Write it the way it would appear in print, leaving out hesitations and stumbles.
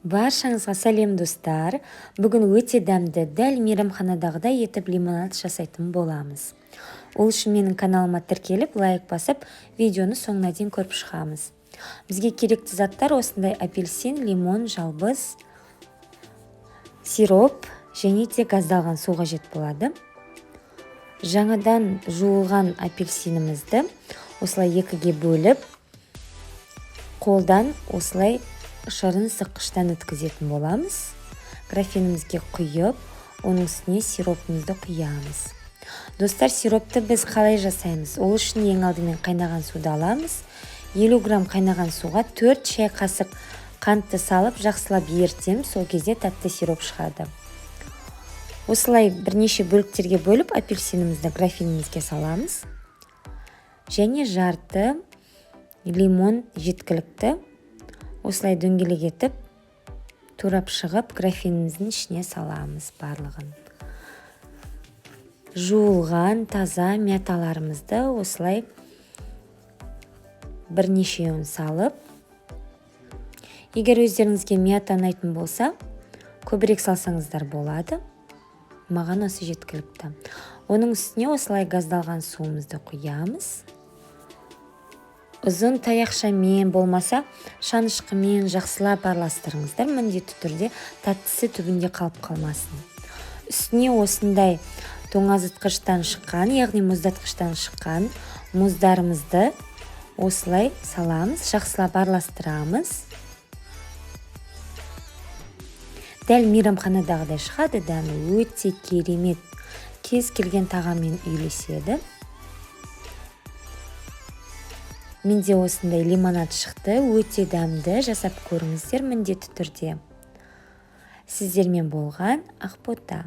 Баршаңызға сәлем, достар! Бүгін өте дәмді, дәл мейрамханадағыдай етіп лимонад жасайтын боламыз. Ол үшін менің каналыма тіркеліп, лайк басып, видеоны соңына дейін көріп шығамыз. Бізге керекті заттар: осындай апельсин, лимон, жалбыз, сироп және де газдалған су қажет болады. Жаңадан жуылған апельсинімізді осылай екіге бөліп, қолдан осылай шырын сыққыштан өткізетін боламыз. Графинімізге құйып, оның үстіне сиропымызды құямыз. Достар, сиропты біз қалай жасаймыз? Ол үшін ең алдымен қайнаған суды аламыз. 50 грамм қайнаған суға 4 шай қасық қантты салып, жақсылап ерітеміз. Сол кезде тәтті сироп шығады. Осылай бірнеше бөліктерге бөліп, апельсинімізді графинімізге саламыз және жарты лимон жеткілікті. Осылай дөңгелек етіп турап шығып, графиніміздің ішіне саламыз барлығын. Жуылған таза мяталарымызды осылай бірнешеуін салып, егер өздеріңізге мята ұнайтын болса, көбірек салсаңыздар болады, маған осы жеткілікті. Оның үстіне осылай газдалған суымызды құямыз. Ұзын таяқшамен, болмаса шанышқымен жақсылап араластырыңыздар, міндетті түрде тәттісі түбінде қалып қалмасын. Үстіне осындай тоңазытқыштан шыққан, яғни мұздатқыштан шыққан мұздарымызды осылай саламыз, жақсылап араластырамыз. Дәл мейрамханадағыдай шығады, дәмі өте керемет, кез келген тағаммен үйлеседі. Менде осындай лимонад шықты, өте дәмді, жасап көріңіздер міндетті түрде. Сіздермен болған Ақбота.